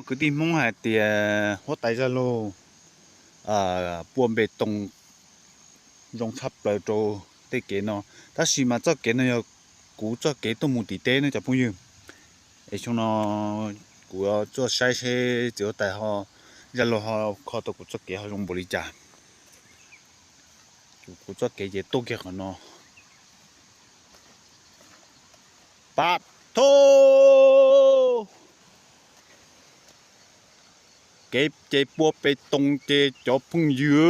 Kwv tij Hmoob hais tias huab tais zaj laug pua npe toos zoo tshaj plaws rau tej kev no, tab sis mas txoj kev no yog kuv txoj kev tuaj mus tim teb no cov phooj ywg. Es xyoo no kuv yuav tuaj saib seb txiv huab tais ho, zaj laug ho kho tau kuv txoj kev ho zoo npaum li cas. Kuv txoj kev ces tuaj kiag qhov no. Pab tho kev ces pua npe toos ces cov phooj ywg,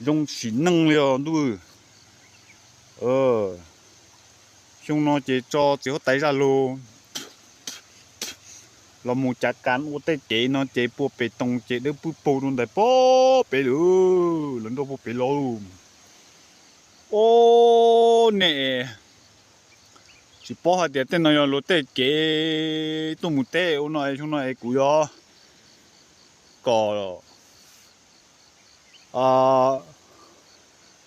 zoo sim neej li os ntuj. Xyoo no ces tso txiv huab tais zaj laug los mus cav kas ua tej kev no ces pua npe toos ces dawb pwb paug rau ntawm pob pem lawm, lawv nrauj pob pem los. Ub, nej tsis paub hais tias tej no yog luag tej kev tuaj mus teb ua no es xyoo no es kuv yuav kom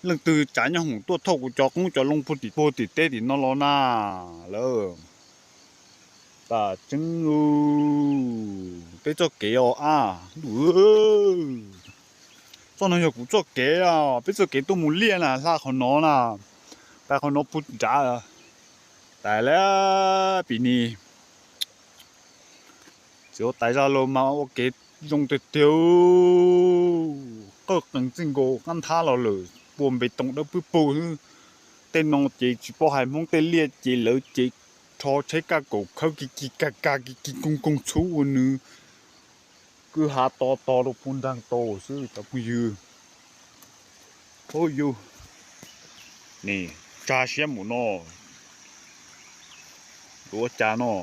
leej twg tsav nyob hoom tuaj thauj kuv cov qoob cov loo puag tim puag tim teb tim no los na lawm. Tas tseeb, peb txoj kev os a, ntuj, txoj no yog kuv txoj kev, peb txoj kev tuaj mus liaj na, hla qhov no na, tas qhov no puag nrad, tas lawm pim ni. Txiv huab tais zaj laug mas ua kev zoo tiag tiag, qawj qees txij nkaus qab nthab los lawm, pua npe toos dawb pwb paug xwb. Tej no ces tsis paub hais Hmoob tej liaj ces lawv ces rho tsheb kaj kaum khawb ki ki ka ka ki ki koog koog txhub ua nws kwj ha to to rau puag nraag tau xwb cov phooj ywg. Hu yug, nim tsa siab mus no, ua cas no,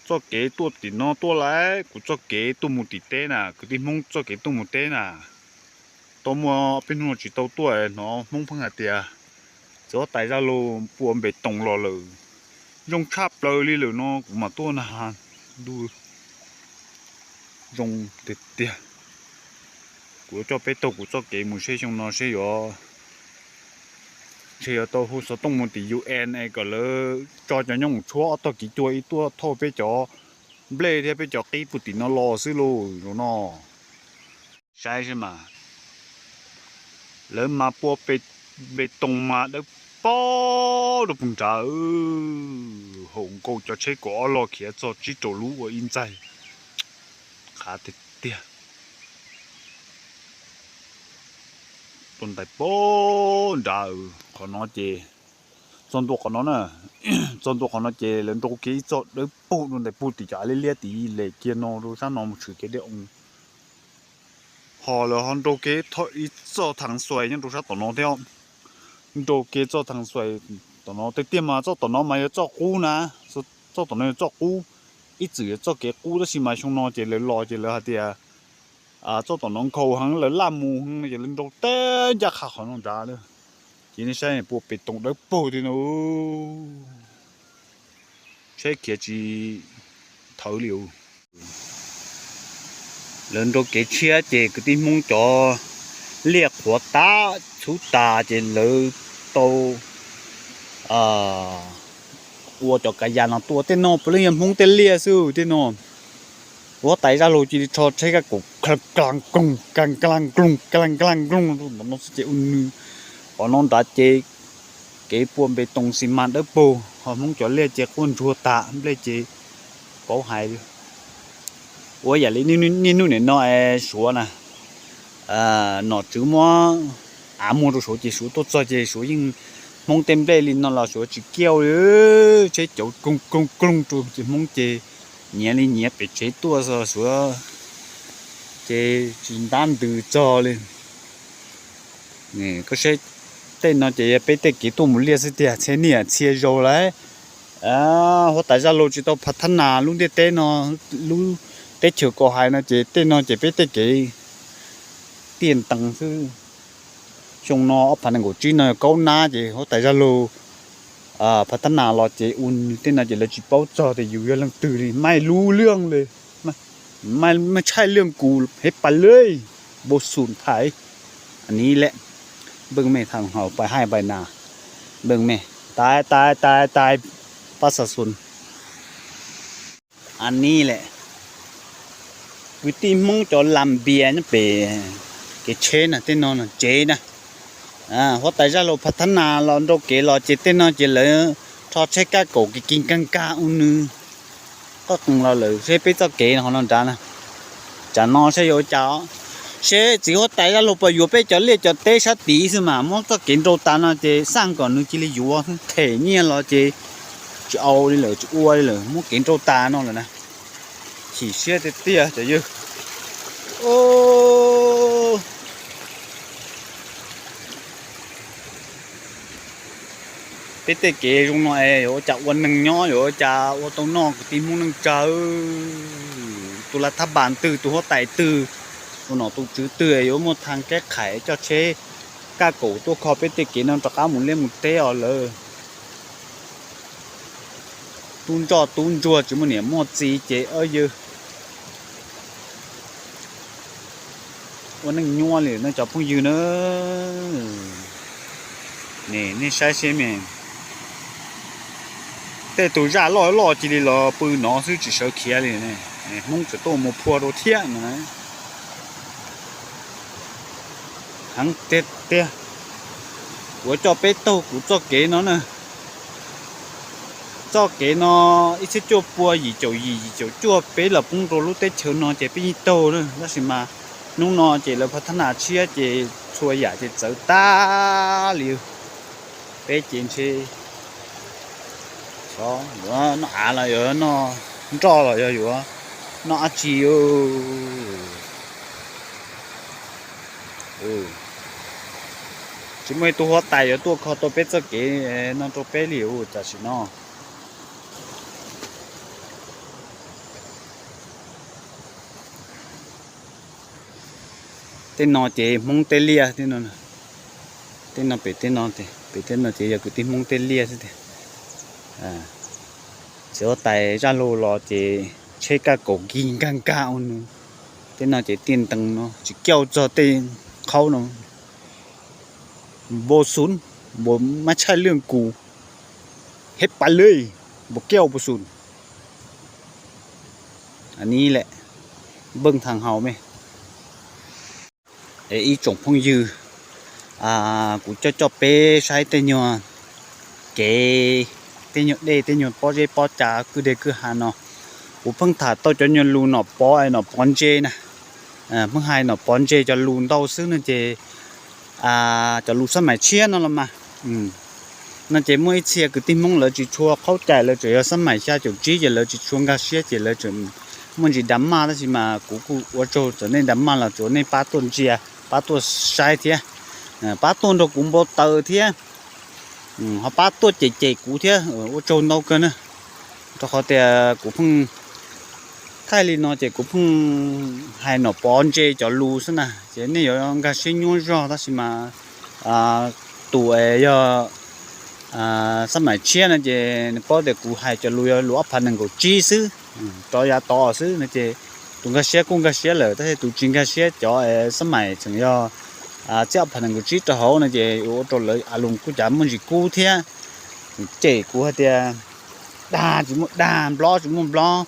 txoj kev tuaj tim no tuaj lawm, kuv txoj kev tuaj mus tim teb na, kwv tij Hmoob txoj kev tuaj mus teb na. Tau muaj peb hnub no tsis tau tuaj, hnov Hmoob pheej hais tias txiv huab tais zaj laug pua npe toos los lawm, zoo tshaj plaws li lawm no kuv mam tuaj na. Ntuj, zoo tiag tiag. Kuv yuav coj peb taug kuv txoj kev mus seb xyoo no seb yuav, ntshe yuav tau hu xov tooj mus tim U N es kom lawv tso cov nyob mus tshuab ob tog kiv cua ib tuaj thauj peb cov nplej thiab peb cov qib puag tim no los xwb lauj. Zoo no, saib seb mas, lawv mas pua npe toos mas dawb paug rau puag nrad, haum nkaus cov tsheb kaum ob log khiav txog tsib rau lub ua ib ntxaig. Qhav tiag tiag. Tuaj ntais puag nrad, qhov no ces txog ntua qhov no na, txog ntua qhov no ces lawv nrau kiag ib txoj dawb paug rau ntais puag tim cov av liab liab tid lem kiag no rau sab no mus tshwm kev dej oo. Ho lawv ho nrau kiag ib txoj thaj xuas nyob rau sab tom no thiab, nrau kiag txoj thaj xuas tom no. Tiag tiag mas txoj tom no mas yog txoj qub na, txoj tom no yog txoj qub, ib txwm yog txoj kev qub tab sis mas xyoo no ces lawv los ces lawv hais tias txoj tom no nkhaus heev lawv laj mus heev ces lawv nrau teb ncaj qha qhov no nrad lawm. Ces nej saib pua npe toos dawb paug tiag no, tsheb khiav tsis thawv li. Lawv nrau kev tshiab ces kwv tij Hmoob cov liaj qhuav tas txhub tas ces lawv tau ua cov kav yas no tuaj. Tej no puav leej yog Hmoob tej liaj xwb tej no. Huab tais zaj laug cia li rho tsheb kaj kaum kla kla kloog kla kla kloog kla kla kloog rau ntawm no xwb ces ua nws, qhov no nrad ces kev pua npe toos xi mas dawb paug, ho Hmoob cov liaj ces quaj ntsuag tas, nplej ces paub hais li. Ua yam li niaj hnub nim no es Suav na, nom tswv muab av muag rau Suav ces Suav tuaj txog ces Suav yeej, Hmoob tej nplej li no los Suav tsis kiaj li, tsheb cauv kloog kloog kloog rau ces Hmoob ces nyiav li nyiav pem tsev tuaj Suav ces tsis ntab ntws txog li. Koj saib, tej no ces yog peb tej kev tuaj mus liaj xwb tiag, txhia niaj txhia zaus lawm. Huab tais zaj laug tsis tau phav thab nas lub ntiaj teb no, lub teb chaws koj hais no ces tej no ces peb tej kev tiaj ntees xwb. Xyoo no ob phav nees nkaum tsib no yog kaub nab ces huab tais zaj laug phav thab nas los ces ua nws tej no ces lawv tsis paub txog tias yus yog leej twg li, maj lub lwj li, maj tshaj lwj kus hev pas lej, npau xum thaiv. Ni lem, npej mej tham hau pais haij pais nas, npej mej tais tais tais tais pab xa xun. Aw, ni lawm, kwv tij Hmoob cov lam npias nyob pem kev tsheb na, tej no tsev na. Huab tais zaj laug phav thab nas los nrau kev los ces tej no ces lawv rho tsheb kaj kaum kis kis nkag nkag ua nws qoj qees los lawm seb peb txoj kev no ho no nrad na. Tsam no saib yuav ua cas, seb txiv huab tais zaj laug puas yuav peb cov liaj cov teb sab tid xwb mas muab txoj kev nrau tas no ces xaj kom nws cia li yuav, them nyiaj los ces tsis au li lawm, tsis ua li lawm, muab kev nrau tas no lawm na. Chim siab tiag tiag cov yawg. Peb tej kev zoo no es yuav ua cas ua neeg nyob, yuav ua cas ua tau noj kwv tij Hmoob neej tsa. Tus lav thab npas twg, tus huab tais twg, tus nom tus tswv twg yuav muaj thaj keb qhais coj tsheb kaj kaum tuaj kho peb tej kev no rov qab mus liaj mus teb os lawm. Tub ntsoj tub ntsuag tsis muaj niam muaj txiv ces yawg ua neej nyuaj li no cov phooj ywg na. Nej saib seb me, tej tus zaj loj loj cia li los pw no xwb tsis sawv khiav li. Hmoob tseem tuaj mus phua rau thiab no. Heev tiag tiag. Kuv coj peb taug kuv txoj kev no na. Txoj kev no ib txhiab cuaj pua yim caum yim, yim caum cuaj peb los poob rau lub teb chaws no ces peb yeej taug na, tab sis mas hnub no ces lawv phav thab nas tshiab ces txhua yam ces txawv tag li. Peb ces ntshe yuav noj av los yuav noj nroj los yog yuav noj dab tsi. Tsis muaj ib tug huab tais yuav tuaj kho tau peb txoj kev no rau peb li tam sim no. Tej no ces Hmoob tej liaj, tej no pem tej no, pem tej no ces yog kwv tij Hmoob tej liaj xwb tiag. Txiv huab tais zaj laug los ces tsheb kaj kaum kis nkag nkag ua nws. Tej no ces tiaj ntees no tsis kauj txog tej qhaub no. Npau sun, npau mab tshaj lwj kus, hej pas lej, npau kauj npau sun. Ni lawm, npeej thav hau me. Ib tsoom phooj ywg, kuv coj coj peb saib tej nyuag kev, tej nyuag dej, tej nyuag pob zeb pob cav kwj deg kwj ha no. Kuv pheej tham tau cov nyuag lus Nom Pov es Nom Pov ntse na. Pheej hais Nom Pov ntse cov lus ntau xwb no ces cov lus xab maim tshiab no los mas. No ces muaj ib txhia kwv tij Hmoob lawv tsis tshua qhaub cai, lawv tseem yog xab maim xya caum tsib ces lawv tsis tshua nkag siab ces lawv tseem muaj ntsis da maj, tab sis mas kuv kuj ua tsaug txawm nej da maj los tsuav nej pab tuaj ntsia, pab tuaj saib thiab, pab tuaj nrog kuv npau taws thiab, ho pab tuaj cem cem kuv thiab, ua tsaug ntau kawg na. Rau qhov tias kuv pheej thaij li no ces kuv pheej hais Nom Pov ntse cov lus xwb na, ces nej yuav nkag siab nyuaj zog, tab sis mas tus yog xab maim tshiab no ces nws paub tias kuv hais cov lus yog lus ob phav nees nkaum tsib xwb, rov yav tod xwb no ces tus nkag siab kuj nkag siab lawm, tab sis tus tsis nkag siab cov xab maim tseem yog txij ob phav nees nkaum tsib rau hauv no ces ua rau lawv a lus kuj cas muaj ntsis kub thiab. Cem kuv hais tias dag tsis muaj dag, nplob tsis muaj nplob,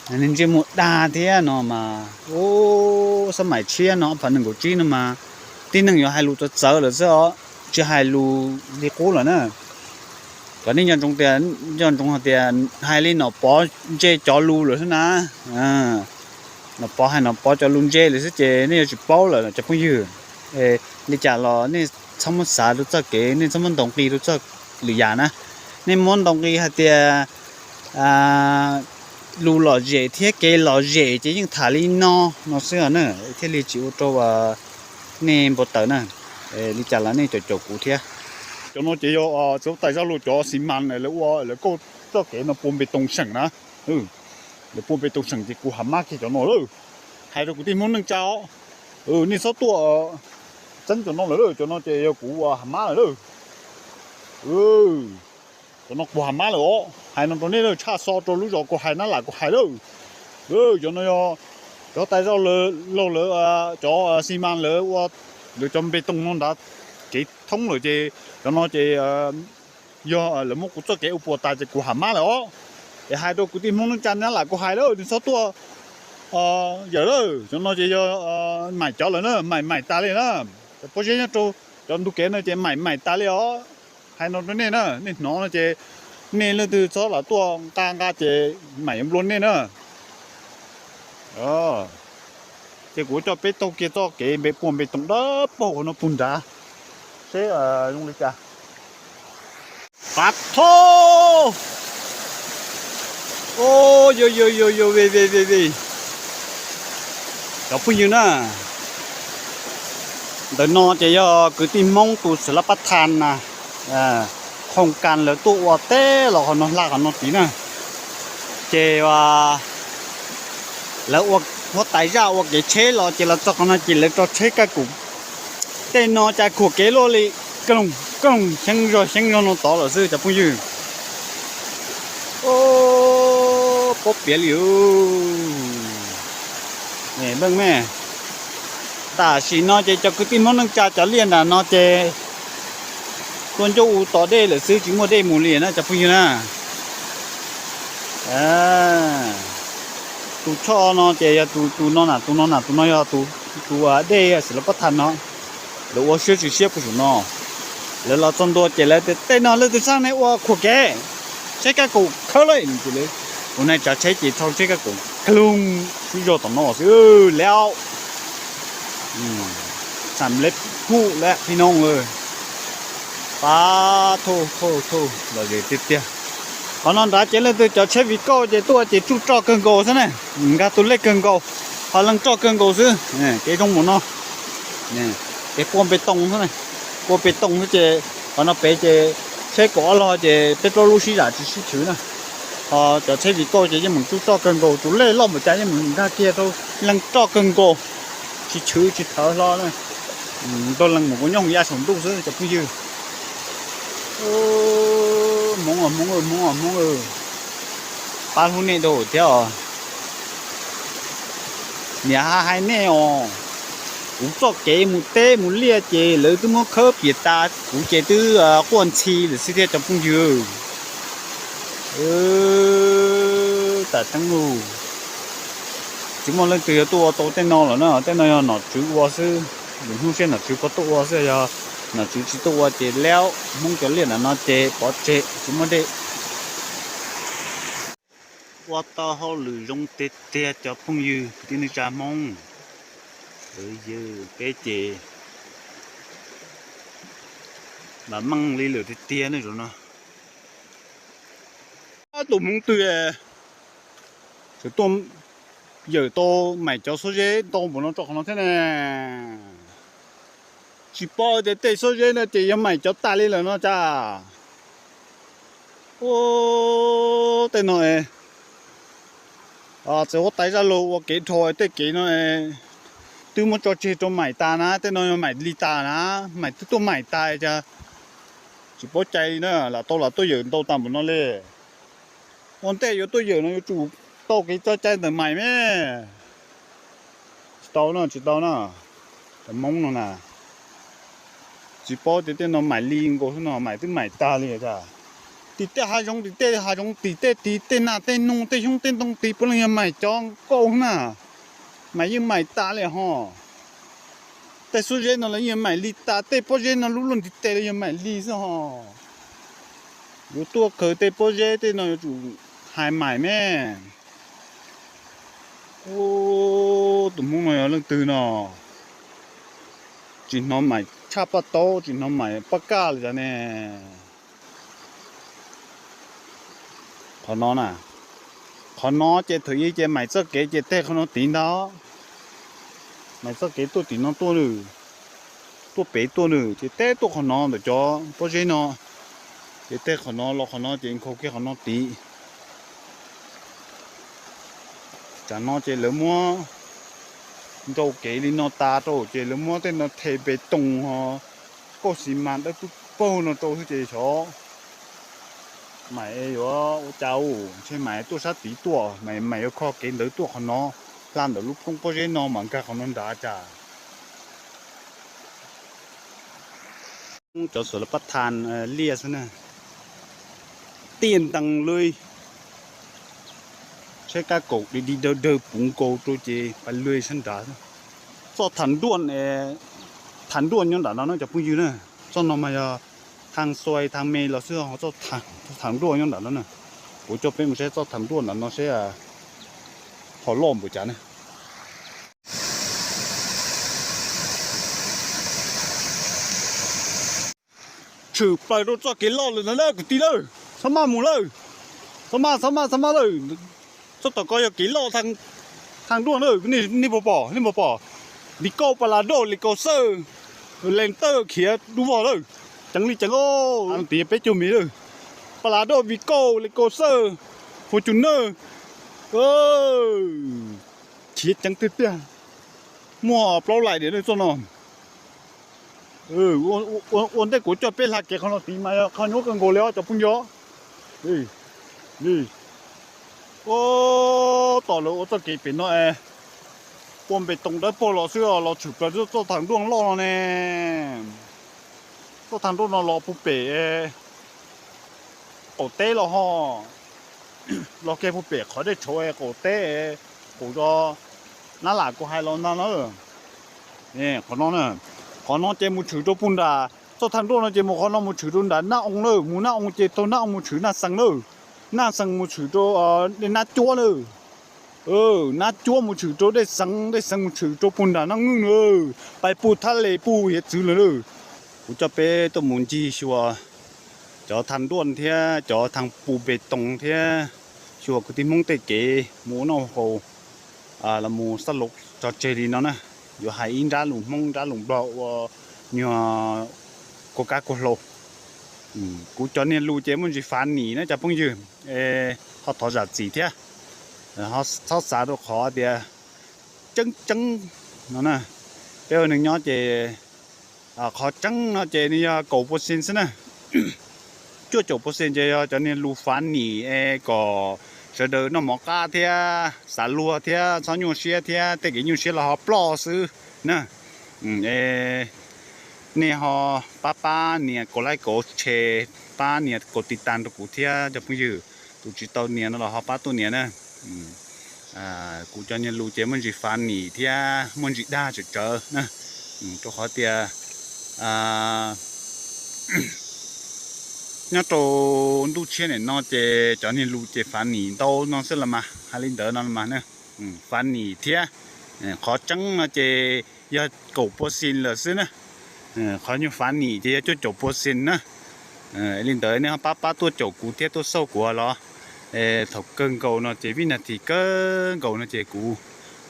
ntsej muag dag thiab no mas. Ub, xab maim tshiab no ob phav nees nkaum tsib no mas tib neeg yuav hais lus txawv txawv lawm xwb os, tsis hais lus li qub lawm na. Kom nej nco ntsoov tias, nco ntsoov hais tias hais li Nom Pov ntse cov lus lawm xwb na. Nom Pov hais Nom Pov cov lus ntse lawm xwb ces nej yuav tsis paub lawm cov phooj ywg. Li cas los nej txhob muab xav rau txoj kev, nej txhob muab ntaus nqi rau txoj lwm yam na. Nej muab ntaus nqi hais tias lus lom zem thiab kev lom zem ces yeej tham li no no xwb na, thiaj li tsis ua rau nej npau taws na. Li cas los nej caum caum kuv thiab. Cov no ces yog txiv huab tais zaj laug cov xi mas lawv ua, lawv kauj txoj kev no pua npe toos seem na. Lawv pua npe toos seem ces kuv ham mab kiag cov no lawm. Hais rau kwv tij Hmoob neej tsa os, nej txhob tuaj txeeb cov no lawm, cov no ces yog kuv ua ham mab lawm. Cov no kuv ham mab lawm os, hais no rau nej lawm, tshaj xo rau lub zos kuv hais nab lam kuv hais lawm. Cov no yog cov tais zaj laug lawv, cov xi mas lawv ua, lawv cov npe toos no nrad kev thoob lawm ces cov no ces yog lawv muab kuv txoj kev ua puas tas ces kuv ham mab lawm os. Es hais rau kwv tij Hmoob neej tsa nab lam kuv hais lawm, nws txhob tuaj yawm lawm, cov no ces yog maim cov lawm na, maim maim tas li na. Cov pob zeb nyob rau cov ntug kev no ces maim maim tas li os. Hais no rau nej na, nej hnov no ces nej leej twg txhob lam tuaj nqa nqa ces maim yuav nplua nej na. Ces kuv coj peb taug kiag txoj kev npe puag npe toom dawb paug qhov no puag nrad seb zoo li cas. Pav tho, o, yo yo yo yo ve ve ve ve, cov phooj ywg na, ntawm no ces yog kwv tij Hmoob tus xav lab pab tha na, khoom kas lawv tuaj ua teb los qhov no hla qhov no tid na. Ces lawv ua huab tais zaj ua kev tsheb los ces los txog qhov no ces lawv tso tsheb kaj kum. Tej no cas khuam kev luaj li, koog koog xyeeb zog xyeeb zog no tod lawm xwb cov phooj ywg. Pob piav li, leej me, tam sim no ces cov kwv tij Hmoob neej tsa cov liaj nram no ces tuaj ncauj u tos dej lawm xwb, tsis muaj dej mus li na cov phooj ywg na. Tus choj no ces yog tus no na, tus no na, tus no yog tus dej xwm lab pab tha no. Lawv ua siab tsis siab puag saum no, lawv los txog ntua ces lawv tias tej no leej twg txhaj nej ua khuam kev, tsheb kaj kum khawb lawm ces lawv ua nai tsav tsheb ces thau tsheb kaj kum kag loog sib zog tom no xwb lawm. Xam leb kuj lawm phi noog, pab thauj thauj thauj los ze tiag tiag. Qhov no nrad ces leej twg cov tsheb Vigo ces tuaj ces tsuj roj kawg nkaus xwb na, nkag tus lej kawg nkaus, ho leej roj kawg nkaus xwb. Kev zoo mus no, kev pua npe toos xwb, pua npe toos xwb ces qhov no pem ces tsheb kaum ob log ces peb plaub lub sib zam tsis sib chwv na. Ho cov tsheb Vigo ces yeej mus tsuj roj kawg nkaus, tus lej loj npaum cas yeej mus nkag kiag rau leej roj kawg nkaus, tsis chwv tsis thawv hlo na. Ntau leej mus kuv nyob hauv yaj saum ntuj xwb cov phooj ywg. Hmoob, Hmoob, Hmoob, Hmoob, pab hlub nej dua thiab os. Niam ha hais nej os, kuv txoj kev mus teb mus liaj ces lawv twb muab khawb piam tas, kuv ces twb quaj ntxhi lawm xwb thiab cov phooj ywg. Tam teeb lug, tsis muaj leej twg yuav tuaj ua tau tej no lawm na, tej no yog nom tswv ua xwb. Lwm hnub seb nom tswv puas tuaj ua xwb, yog nom tswv tsis tuaj ua ces laub Hmoob cov liaj nram no ces pov tseg tsis muaj dej. Ua tau hauj lwm zoo tiag tiag cov phooj ywg kwv tij neej tsa Hmoob. Peb ces mam meej li lawm tiag tiag ne zaum no. Tus Hmoob twg tseem tuaj yawm tau maim cov xuab zeb ntau npaum no rau qhov no thiab ne. Tsis paub tias tej xuab zeb no ces yog maim cov tas li lawm no cas. Ua tej no txawm huab tais zaj laug ua kev dhau tej kev no twb muab tso tseg rau maim tas na, tej no yog maim li tas na, maim twb tuaj maim tas cas. Tsis paub cai li na, lam tau lam tuaj yawm ntau tas npaum no li. Ua ntej yuav tuaj yawm no yuav tsum tau kev tso cai ntawm maim me. Tsis tau no, tsis tau no. Cov Hmoob no na, tsis paub tias tej no maim li nkaus xwb no, maim twb maim tag li tas. Tim tej hav zoov, tim tej hav zoov, tim tej, tim tej nas tej noog, tej xyoob tej ntoo, tim puav leej yog maim cov nkaus na. Maim yeej maim tas li ho. Tej xuab zeb no los yeej maim li tas, tej pob zeb no lub luaj ntiv tes los yog maim li xwb ho. Yuav tuaj khaws tej pob zeb tej no yuav tsum hais maim me. Tus Hmoob no yog leej twg no? Tsis hnov maim tshaj paj taub, tsis hnov maim paj kaj li cas ne. Qhov no na, qhov no ces thaum ub ces maim txoj kev ces tej qhov no tid ntag. Maim txoj kev tuaj tim no tuaj nws, tuaj pem tuaj nws ces teb tuaj qhov no ntawm cov pob zeb no, ces tej qhov no los qhov no ces nkhaus kiag qhov no tid. Tsam no ces lawv muab nrau kev li no tas rau ces lawv muab tej no the npe toos ho kauj xis mas dawb paug paug no rau xwb ces xyov maim yuav ua cas, ntshe maim tuaj sab tid tuaj, maim yuav kho kev ntawd tuaj qhov no, hla ntawm lub roob pob zeb no mas nkag qhov no nrad cas. Cov xuas laj pab thas liaj xwb na. Tiaj ntees li, Saib kab kaum di di dawg dawg puv nkaus rau ces pais lug sab nrad. Txoj tham nruaj, tham nruaj nyob nram no na cov phooj ywg na. Txoj no mas yog thaag xuas thaag me los xwb, txoj tham nruaj nyob nram no na. Kuv coj peb mus saib txoj tham nruaj nram no seb ho loj npaum cas na. Tshwm plaws rau txoj kev loj lawm ntag kwv tij lawm, txhob maj mus lawm, txhob maj txhob maj txhob maj lawm. Txoj tom ko yog kev loj tham nruaj na, nej puas pom, nej puas pom? Vim kauj pas las doj li kaus xawj, lees tawj khiav dub vog lawm. Ceev li ceev, tias peb caug mev lawm. Pas las doj vim kauj li kaus xawj, fua cus nawj, khiav ceev tiag tiag. Muaj plaub laim diam txoj no. Ua ntej kuv coj peb hla kev qhov no tid mas yog qhov nyuaj kawg nkaus li os cov phooj ywg. Ua tom lawv ua txoj kev pem no es pua npe toos dawb paug los xwb os, los tshwm plaws txoj tham nruaj loj no ne. Txoj tham nruaj no los puag pem qaum teb los ho, los kiag puag pem qhov dej tshauv qaum teb, qaum zos Nab Lam kuv hais los ntag na. Qhov no, qhov no ces mus tshwm rau puag nram, txoj tham nruaj no ces mus qhov no mus tshwm rau nram Naj Oo na, mus Naj Oo ces taug Naj Oo mus tshwm Naj Xees na. Naj Xees mus tshwm rau Naj Cuab na. Naj Cuab mus tshwm rau Dej Xees, Dej Xees mus tshwm rau puag nram Naj Nwj na, pais puag Thaj Les puag hiav txwv lawm na. Kuv coj peb tuaj mus ncig xyuas cov tham nruaj thiab cov tham pua npe toos thiab xyuas kwv tij Hmoob tej kev mus ua noj haus, los mus xab laus tso tseg li no na. Yuav hais ib nrab lus Hmoob nrab lus Nplog ua nyuag kua kab kua hlau. Kuv cov niag lus ces muaj ntsis fav nim na cov phooj ywg, ho thov zam txim thiab. Txhob xav rau qhov tias tseeb tseeb no na. Peb ua neeg nyob ces qhov tseeb no ces nws yog kaum pua xees xwb na. Cuaj caum pua xees ces yog cov niag lus fav nim es kom sawv daws noj mov qab thiab xav luag thiab txhob nyuaj siab thiab tej kev nyuaj siab los ho ploj xwb na. Nej ho pab pab nias kaum like kaum share, pab nias kaum tiv tas rau kuv thiab cov phooj ywg. Tus tsis tau nias no los ho pab tuaj nias na. Kuv cov niag lus ces muaj ntsis fav nim thiab muaj ntsis dag tsawv tsawv na, rau qhov tias nyob rau ntuj tshiab nim no ces cov niag lus ces fav nim ntau no xwb los mas, hais li ntawd no los mas na. Fav nim thiab, qhov tseeb no ces yog kaum pua xees lawm xwb na. Qhov nyuag fav nim ces yog cuaj caum pua xees na. Li ntawd nej ho pab pab tuaj caum kuv thiab tuaj xauj kuv los. Thaum kawg nkaus no ces vib nas this kawg nkaus no ces kuv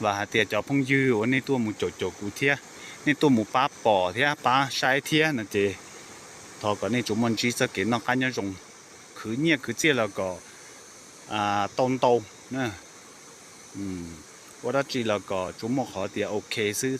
vam hais tias cov phooj ywg uas nej tuaj mus caum caum kuv thiab, nej tuaj mus pab pom thiab pab saib thiab no ces thov kom nej tsuas muaj ntsib txoj kev noj qab nyob zoo, khwv nyiaj khwv txiaj los kom tau ntau, ua dab tsi los kom tsuas muaj qhov tias ok xwb.